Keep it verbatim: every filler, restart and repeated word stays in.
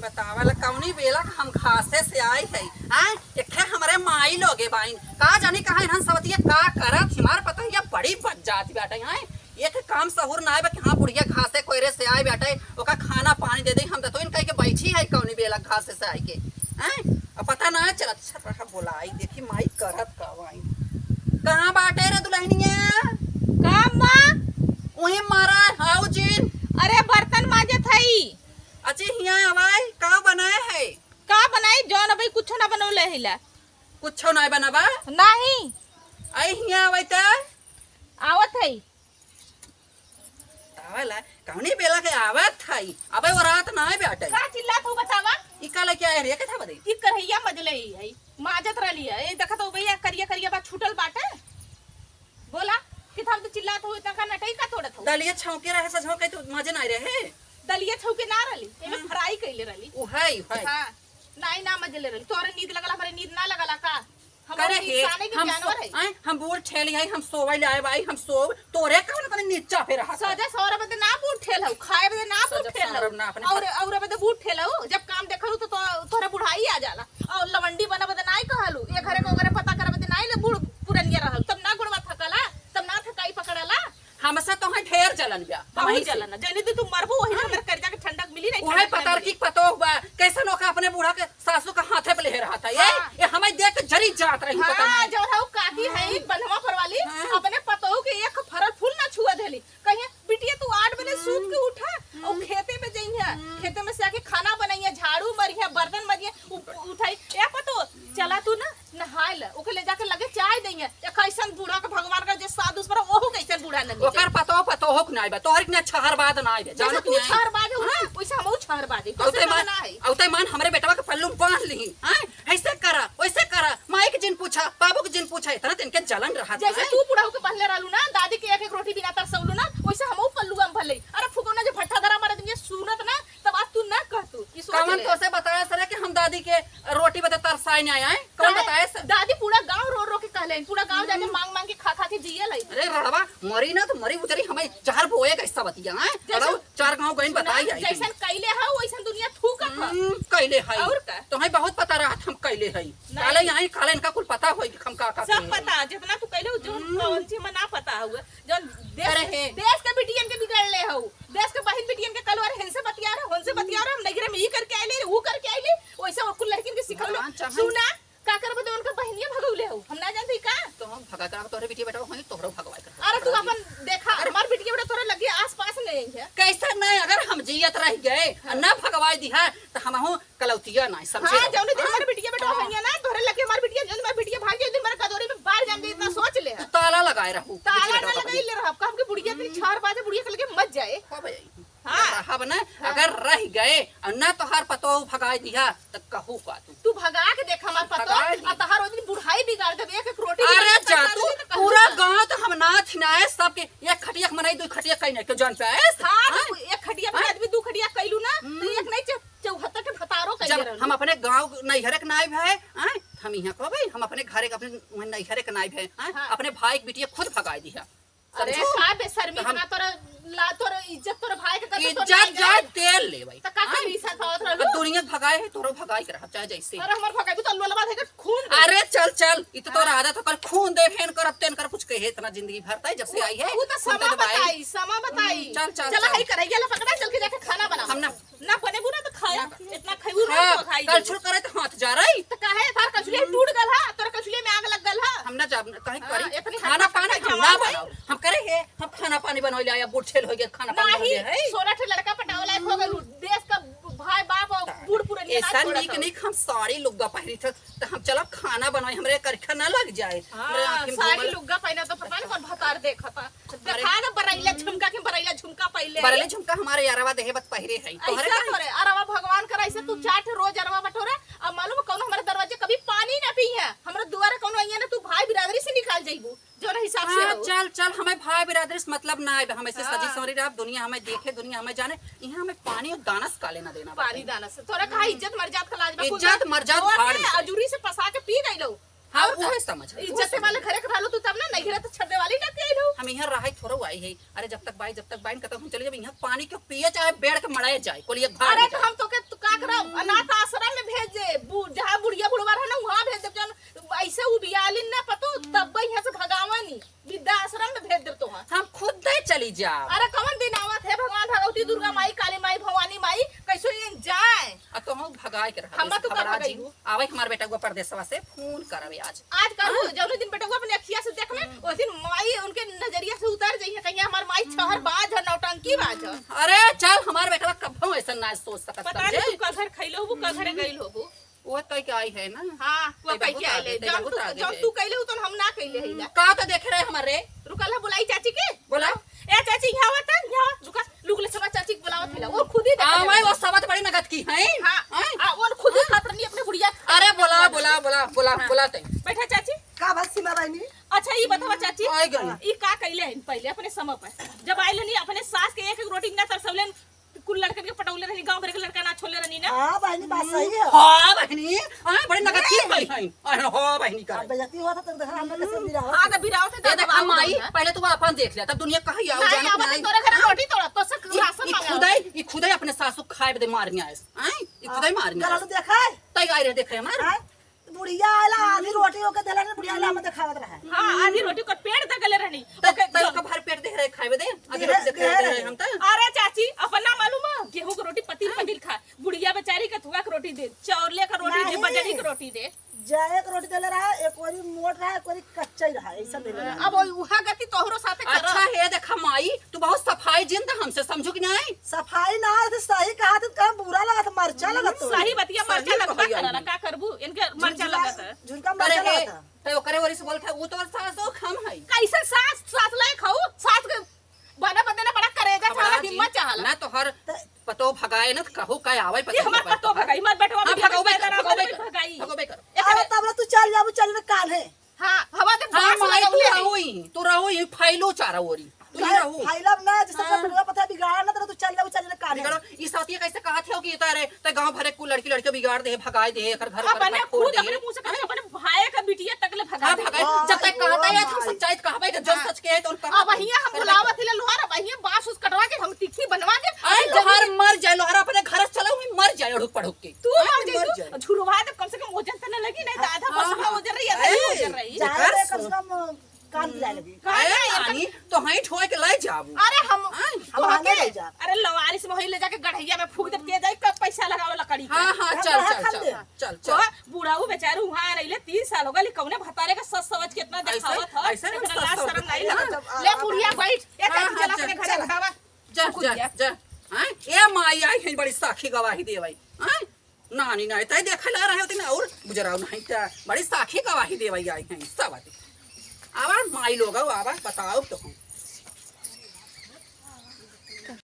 बतावा ला, कौनी बेला के हम घासे से आई है, आय? एखे हमरे माई लोगे बाइन, का जानी कहाँ इन्हन सवतिया का करत, हमार पतोहिया बड़ी बज्जात बाटे, आय? एक काम सहूर ना आवे कि हाँ, बुढ़िया घासे कोयरे से आए बाटे, ओका खाना पानी दे दे, हम तो इनका के बैठी है कौनी बेला घासे से आई के, आय? अब पता ना चलत, अच्छा रहा बोलाई, देखी माई करत का बाइन। कहाँ बाटे रे दुल्हनिया? का अम्मा? उही मारा हाउ जिन। अरे बर्तन माजत हई। अच्छी हियाँ आवाई, का बनाए है? का बनाई? जौन अबे कुछो ना बनौले हिला। कुछो ना बनाबा? नहीं। आई हियाँ आवाई त? आवत हई। आवेला, कौनी बेला के आवत हई? अबे वो रात ना आए बेटा। का चिल्लात हो बतावा? ई का लेके आए रे? के था बदे? ई करहिया मजले ही है। माजत रहली है। ए देखत हो भैया, करिया करिया बा छूटल बाटे। बोला, किथाव तो चिल्लात हो, इतना का नटई का तोड़त हो? दलिया छौंके रहे, सजो के तो मजे ना रहे। दलिया छौंके ना रहली, एमे हाँ। फ्राई कइले रहली। उहई, उहई। हाँ, नाई ना मजे ले रहली। तोरे नींद लगला, हमरे नींद ना लगला का? हम करे नींद हे, साने के हम जानवर सो-, है। आय, हम बूढ़ ठेली है, हम सोवै ले आए बाई, हम सोव, तोरे कौन तने नीचा पे रहा था। सजे सौरे बदे ना बूढ़ ठेल हऊ, खाए बदे ना बूढ़ सजे ठेल सौरे हऊ। ना अपने और, और बदे बूढ़ ठेल हऊ, जब काम देखलू तो, तो तोरे बुढ़ाई आ जाला। और लवंडी बना बदे नाई कहलू, ये घरे को घरे पता करे बदे नाई ले बूढ़ पुरनिया रहल, तब ना गुड़वा थकला, तब ना थकाई पकड़ला। हमसे तोहे ढेर जलन बा, बहुत हमही से। जलन है। जने दिन तू मरबू, वही दिन हाँ। हमरे करेजा के ठंडक मिली, नहीं उहे ठंडक ना पतरकी मिली। पतोह बा, कैसन ओका अपने बूढ़ा के सासू का हाथे पे लेहे रहत है। ये, हाँ। ये हमें देख के जरी जात रही, पता हाँ, नहीं। जौन हऊ काकी है, हाँ। बनवा पर वाली, हाँ। अपने पतोह के एक फरल फूल ना छुआ देली। कहिए, "बिटिया, तू आठ बजे हम्म। सूत के उठा, और हम्म। खेते में जइहे, हम्म। खेते में से आके खाना बनइहे, झाड़ू मरिहे, बर्तन मरिहे, उ-, उठाई। ए पतोह, चला तू ना, नहाए ला, ओके ले जाके लगे चाय दइहे।" एक ऐसन बूढ़ा के भगवान का जे साधु पर, ओहू कैसन बूढ़ा न मिले। ओकर पतोह, पतोह के नाई बा, तोहर के ना छहर बाद नाई बे, जैसे जानत तू नहीं। छहर बाजे हो ना, हाँ। वैसे हमहू छहर बाजे। औते कैसे मान, बना है? औते मान हमरे बेटवा के पल्लू में बांध ली, हाँ? ऐसे करा, वैसे करा, माई के जिन पूछा, बाबू के जिन पूछा, इतना दिन के जलन रहा जैसे था। तू बुढ़ऊ के पहले रहलू ना, दादी के एक एक रोटी बिना तरसौलू ना, वैसे हमहू पल्लुआ में भले। अरे फुकौना जे भट्ठा धरा मारे दिन ये सुनत ना, तब आज तू ना कहतू। ई सोच कौन ले। तोसे बताया सरे कि हम दादी के रोटी बदे तरसाए नहीं आए? कौन काहे? बताया सर? दादी पूरा गांव रो रो के कहले, पूरा गांव जाके हम्म। मांग मांग के खा खा के जिए लाई। अरे रड़वा, मरी ना तो मरी उतरी, हमें जहर बोए कैसा बतिया, हैं? जैसे रड़वा, चार गांव गइन सुना, बताई आई जैसन तुम। कैले हो, वैसन दुनिया थूकत हो। हम्म, कैले है। और का? तुम्हें बहुत पता रहा हम कैले है। नहीं। काले यहाँ काले इनका कुल पता होई कि हम का, का सब कैले हैं। पता, जितना तू कैले हो, जो हम्म। कौन चीज में ना पता हुआ, जो देश, अरे हे। देश के बिटियन के बिगड़ ले हो, देश के बहिन बिटियन के कलवार, हिनसे बतिया रहे, हुनसे बतिया रहे, हम नगरे में ई करके आइले, ऊ करके आइले, वैसे वो कुल लड़किन के सिखौले। भगवान चाहे। सुना, का करबे तो उनका बहिनिया भगौले हो, हम ना जानते का? तो हम भगा कर तोहरे बिटिया बेटा होई, तोहरो भगवाई कर। अरे तू अपन देखा, अरे हमार बिटिया बेटा तोहरे लगे आस पास नहीं है। कैसे नहीं, अगर हम जियत रह गए, हाँ। ना भगवाई दिहा, तो हमहू कलौतिया ना, समझे हाँ, रहो। जौने दिन हाँ। हमारे बिटिया बेटा हाँ। होइया ना, तोहरे लगे हमारे बिटिया, जौन हमारे बिटिया भाग जाए, दिन हमारे कदोरी में बाहर जान दे, इतना सोच ले। तू ताला लगाए रहू, ताला बिटिया ना बेटा लगाई के। ले रहब, का हमके बुढ़िया के छार बाजे, बुढ़िया के लगे मत जाए। हो भाई, हाँ। रहब ना, हाँ। अगर रह गए और ना तोहार पतोह भगाई दिहा, तो कहू का तू? तू भगा के देख हमार पतोह, भगाई दी। और तोहार ओतनी बुढ़ाई बिगाड़ देबे, एक एक रोटी अरे बिगाड़ जा पैसा तू, दे दे, तो कहू पूरा का? गांव तो हम ना थिनाए, सबके एक खटिया के मनई, दू खटिया कहीं नहीं, क्यों जान पे आए? हाँ, हाँ? तो एक खटिया पे हाँ? आदमी दू खटिया कैलू ना, तो हम्म। एक नहीं च-, चौहत्तर के भतारो कइले जब रहलू। हम अपने गाँव नैहरे के नाई भए, आय, हम इहाँ कहबै, हम अपने घरे के, अपने उहें नैहरे के नाई भए, आय, हाँ। अपने भाई के बिटिया खुद भगाई दिहा। अरे, समझू? का बेशर्मी तो हम ना तोरा ला, तोरा इज्जत, तोरा भाई के कदर, तोरा इज्जत नाई जाए, जाए। तेल ले भाई। तो का आय? करी, इज्जत पावत रहलू? अब दुनिया के भगाए है, तोरो भगाई के रहब, चाहे जैसे। अरे, हमार भगाई, तू तो लोलवा धइके खून दे। अरे, चल, चल, इ तो तोरा हाँ। आदत ओकर खून दे, हेन करब, तेन करब, कुछ कहे इतना जिंदगी भर, तय जब से उ, आई है, उ तो खून दे समय दबाई। बताई, समय बताई। हम्म, चल, चल, चला चल। है करैया ला पकड़ा, चल के जाके खाना बना। हम ना ना बने बुरा तो खाया, ना। इतना खाई, उ रोज हाँ, तो खाई कलछुल जाई। करे तो हाथ जा रही। तो काहे तार कलछुलिया हम्म। टूट गल हा, तोर कलछुलिया में आग लग गल हा। हम ना जाब, कहीं हाँ, करी। इतनी खाना हल्का पानी खाई हम ना खावा बनाओ। भाई। हम करे हे, हम खाना पानी बनोले आया, बूढ़ ठेल हो गया, खाना पानी नहीं, बनोले है। सोलह ठे लड़का पटावे लायक हो गइल, देश का भाई बाप और बूढ़ पुरनिया ना ऐसा छोड़त नीक हो। नीक हम साड़ी लुग्गा पहिरी थे, तो हम चला खाना बनाई, हमरे करखा ना लग जाए। हाँ, हमरे आँखी में साड़ी घूमल। लुग्गा पहिना तो पता नहीं कौन भतार देखा था। अरे। देखा ना बरैला झुमका के बरैला झुमका पहले। बरैला झुमका हमारे यारवा देहे बत पहिरे है। तोहरे ऐसा का? तोरे अरवा भगवान कर ऐसे तू हम्म। चार ठे रोज अरवा बटोरा। अब मालूम है कौनो हमारे दरवाजे कभी पानी ना पी है। हमरा दुआरे कौनो आइया ना तू भाई बिरादरी से निकाल जाइबू। जो हिसाब से हाँ, हो। चल, चल, हमें भाई बिरादरी से मतलब ना आए, हमें से सजी हाँ। सवरी रहा, दुनिया हमें देखे, दुनिया हमें जाने, यहाँ हमें पानी और दाना से काले ना देना पानी बाटे। दाना से। तोरा कहा हम्म। इज्जत मर जात का लाज बा, कुल इज्जत मर जात तोर भाड़ के में। अजूरी से पसा के पी गइलो। हाँ, और का? उहे समझ है, उहे इज्जत समझ वाले है। घरे के रहलो तू तब ना, नहीं घरे तो छड्डे वाली ना के आइलो। हम यहाँ रहे थोड़ो आई है। अरे जब तक बाई, जब तक बाई न कहता हम चले जब यहाँ पानी क्यों पिए चाहे बेड़ के मड़ाए जाए, कोलिए भाड़ अरे में तो जाए। हम तो के, तू का अनाथ आश्रम में भेज दे, बु-, जहाँ बुढ़िया बुढ़वा रहे ना, वहाँ भेज दे। जौन ऐसे उबियालिन ना पतो, तब यहाँ से भगावनी, वृद्धाश्रम में भेज दे तोहार। हम खुद दे चली जाब। अरे कौन दिन आवत है भगवान, भगवती दुर्गा माई, काली माई, भवानी माई, कैसे ये जाए? आ तोहू भगाए के रहा, हमरा तू का घबरा भगाई जिन। हो? आवे हमार बेटवा परदेसवा से, फोन करबे आज। आज करू, हाँ। जौने दिन बेटवा अपने अखिया से देख में, उस दिन माई उनके नजरिया से उतर जाइए, कहिए हमार माई छहर बाज है, नौटंकी बाज है। अरे चल, हमार बेटवा कभो ऐसा ना सोच सकत, पता समझे? नहीं तू का घर खैले होबू, का घरे गइल होबू। वो तो क्या आई है ना? हाँ, वो ते कह बहुत के आगे, आइले। ते जौन बहुत तू, आगे जौन है। तू कइले हो, तो हम ना कइले है ना। का तो देखे रहे हमारे? रुकल है, बुलाई चाची के। बोला। ए चाची, यहाँ आवत है, यहाँ रुका। लुक ले, समा चाची के बुलावत है, वो खुद ही देखे आवे, रहे। वो समझ बड़ी नगद की है। हाँ, हैं? आ, वो खुद ही हाँ। खात रहनी अपने बुढ़िया के। अरे, बोला, बोला, बोला, बोला, हाँ। बोला ते। बैठा चाची। का बात सीमा बहनी? अच्छा, ये बतावा चाची, आई गई। ये का कइले हैं पहले अपने समय पर? जब आइले नहीं, अपने सास के एक एक रोटी ना तरसौले, कुल लड़कन के पटौले रहनी, गाँव भर के लड़का ना छोड़ले रहनी ना। हाँ बहनी, बात सही है। हाँ बहनी, हाँ, बड़े नगद की नहीं। कही हैं। अरे हाँ बहनी, अब करे। बेइज्जती होत है तो देखा, हम कैसे बिरावत हाँ, तो है। बिरावत है, ये तो देखा दबाव माई, दो ना। पहले तू अपन देख ले, तब दुनिया कही आओ, नहीं, जानत अब नहीं। तोरे घर हाँ? रोटी तोड़ा, तो से ई, राशन ई मंगाओ। खुदाई, ई खुदाई अपने सासू खाए बदे मार नहीं आए। हैं? ई खुदाई मार नहीं कल आए। देखा है? तई आई रहे, देख रहे हमार। हाँ? बुढ़िया आला आधी रोटी ओके देला ने, बुढ़िया आला हमें देखावत रहा है। हाँ, आधी रोटी ओकर पेट तक गले रहनी। त-, ओके, त जो ओकर भर पेट दे रहे खाए बदे, आधी देहे, रोटी दे देहे रहे रहे। हम त। अरे चाची, अपन ना मालूम है, गेहूं के रोटी पतील हाँ। पतील खा। बुढ़िया बेचारी के थुआ के रोटी दे, चौरले के रोटी दे, नहीं। बजरी के रोटी दे। जाए के रोटी देले रहा, एक ओरी मोट रहा, एक ओरी कच्चा ही रहा, ऐसा देले रहा। अब उहा गति तोहरो साथे करब। अच्छा, हे देखा माई, तू बहुत सफाई जिन त हमसे, समझू कि नहीं? सफाई ना, तो सही कहा, तो कहा बुरा लगा, तो मर्चा लगा तो। सही बतिया, सही मर्चा लगता कहा है ना, यार। का करबू? इनके मर्चा झुनझुना, लगता है। झुनका अरे मर्चा हे, लगता है। तो ओकरे ओरी से बोलत है, वो तो सास हो, हम है। कैसे सास, सास लायक हो? सास के बने बदे ना बड़ा करेजा अब चाहला, आज हिम्मत चाहला। ना तो हर त- पतो भगाए ना, तो कहू का आवे ये पतो हमार पतो भगाई, मत बैठवा, हाँ, भगाई, भगाई, भगाई, भगाई। भगाई। अब तब तू चल जाबू, चल में काल है। हाँ, हवा दे हाँ, बांस माई, तू लगावले है। रहो ही, तू रहो ही, फाइलो चारा ओरी। तू ही काहे रहो। फाइलब ना, जैसे हाँ। कोई बिगड़ा पता बिगाड़ा ना, तो तू चल जाओ, चल जाओ, काहे? बिगड़ो, ई साथी कैसे कहत हो कि ये तो अरे, तो गांव भरे कुल लड़की लड़के बिगाड़ दे, भगाए दे, एकर घर अपने घर फोड़ खुद दे। अपने मुंह से कहे, अपने भाई का बिटिया तक ले भगा हाँ, दे। भगाए। हाँ, जब तक ओ कहता है, हम माई। सच्चाई कहबे, जब हाँ। सच के है, तो उनका अब हियां हम करबे। बुलावत हिला लोहार, अब हियां बांस उस कटवा के हम तिखी बनवा दे। अरे, लोहार मर जाए, लोहार अपने घर से चलो, वहीं मर जाए, अड़ुक पड़ुक के। तू हाँ, मर जाए, मर तू जाए। झुरवा दे, कम से कम ओजन त न लगी, नहीं तो आधा हाँ, बस हाँ। ओजन रही, आधा ए, ओजन रही। जाए ए, रे, कम से कम कान दिला लेबी। ए, काहे? नानी, तो हई ठोए के लाई जाबू। अरे हम, आय। हम वहाँ आगे के, ले जा। अरे लवारिस में वही ले जाके गढ़ैया में फूंक देब, के जाई, कब पैसा लगावे लकड़ी के? हाँ, हाँ, हम चल, रहा चल, खा चल, ले। चल, चल। तो बूढ़ा वो बेचारे वहाँ रहिले, तीन साल हो गए, कौने भतारे का सस समझ के इतना ऐसे, देखावत ह, ऐसे ना इतना सस लाज समझ शर्म नहीं के लगत। ना। ले बुढ़िया बैठ, ए हाँ, चाची हाँ, चला चल, अपने घरे चल। बतावा। जा, जा, जा। हाँ? ए माई आई है बड़ी साखी गवाही देवई। हाँ? नानी नहीं तय देखे ला रहे होती ना और गुजराव नहीं तय बड़ी साखी गवाही देवई आई है सब आदमी। आवा माई लोग आवा बताओ तो हम।